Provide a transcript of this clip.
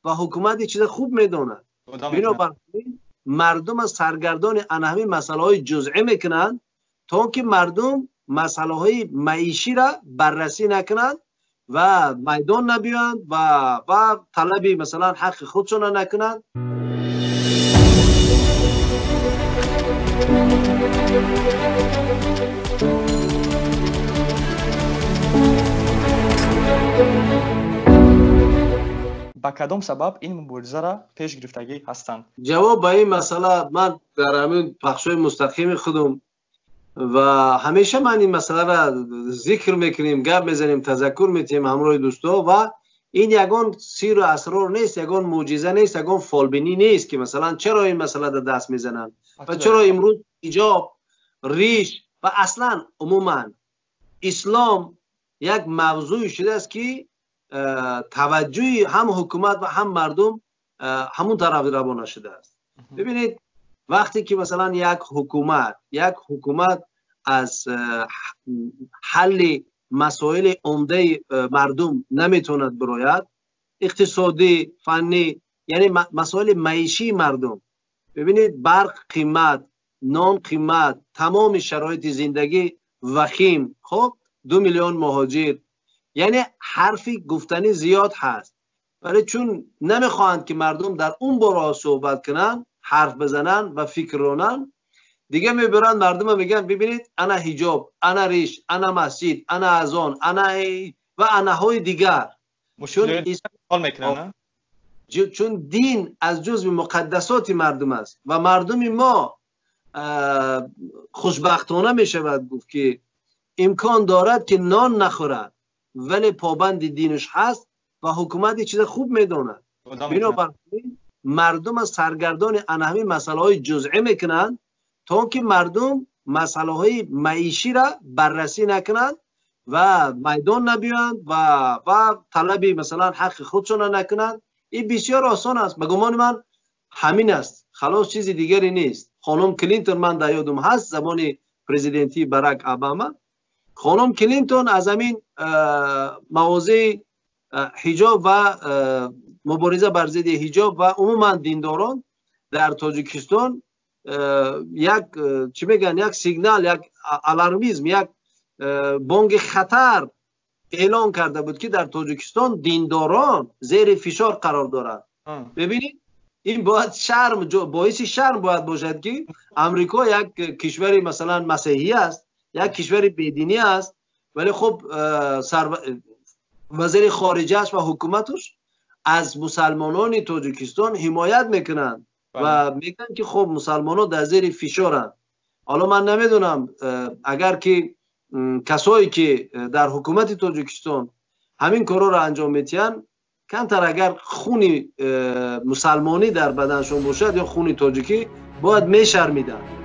و حکومت این چیز خوب میداند. بنابراین مردم سرگردان همین مسئله های جزئی میکنند تا که مردم مسئله های معیشی را بررسی نکنند و میدان نبیند و طلبی مثلا حق خودشون را نکنند. ба кадом сабаб ин муборизаро пеш гирифтагӣ ҳастанд? Ҷавоб ба ин масъала ман дар ҳамин пахшҳои мустақими худум ва ҳамеша ман ин масъаларо зикр мекунем, гап мезанем, тазаккур метиҳем ҳамроҳи дӯстҳо ва ин ягон сиру асрор нест, ягон мӯъҷиза нест, ягон фолбинӣ нест ки масалан чаро ин масъала дар даст мезананд ва чаро имрӯз ҳиҷоб, риш ва аслан умуман ислом як мавзӯе шудааст ки таваҷҷӯҳи ҳам ҳукумат ва ҳам мардум ҳамон тараф равона шудааст. Бибинед, вақте ки масалан як ҳукумат аз ҳалли масоили умдаи мардум наметавонад бирояд, иқтисодӣ, фаннӣ, яъне масоили маишии мардум. Бибинед, барқ қимат, нон қимат, тамоми шароити зиндагӣ вахим, хоб 2 миллион муҳоҷир, яъне ҳарфи гуфтанӣ зиёд ҳаст, вале чун намехоҳанд ки мардум дар он бора суҳбат кунанд, ҳарф бизананд ва фикр ронанд, дига мебаранд мардума мегӯянд бибинед, ана ҳиҷоб, ана риш, ана масҷид, ана азон, ана ва анаҳои дигар. Чун дин аз ҷузви муқаддасоти мардум аст ва мардуми мо хушбахтона мешавад гуфт ки имкон дорад ки нон нахӯрад, вале побанди динаш ҳаст ва ҳукумат ин чиз хуб медонад. Бинобарин мардум саргардони ҳамин масъалаҳои ҷузъӣ мекунанд то ки мардум масъалаҳои маиширо баррасӣ накунанд ва майдон набиёянд ва талаби масалан ҳаққи худшонро накунанд. Ин бисёр осон аст. Ба гумони ман ҳамин аст, халос, чизи дигаре нест. Хонум Клинтон, ман дар ёдум ҳаст, замони президентии Барак Обама, хонум Клинтон аз ҳамин мавозеи ҳиҷоб ва мубориза бар зидди ҳиҷоб ва умуман диндорон дар Тоҷикистон як чӣ мегӯянд, як сигнал, як алармизм, як бонги хатар эълон карда буд ки дар Тоҷикистон диндорон зери фишор қарор доранд. Бибинед, ин бояд шарм, боиси шарм бояд бошад ки Амрико як кишвари масалан масеҳӣ аст, як кишвари бединӣ аст, вале хуб вазири хориҷааш ва ҳукуматаш аз мусалмонони Тоҷикистон ҳимоят мекунанд ва мегӯянд ки хуб мусалмонон дар зери фишоранд. Ҳоло ман намедонам, агар ки касое ки дар ҳукумати Тоҷикистон ҳамин корҳоро анҷом медиҳанд, камтар агар хуни мусалмонӣ дар баданшон бошад ё хуни тоҷикӣ, бояд мешармиданд.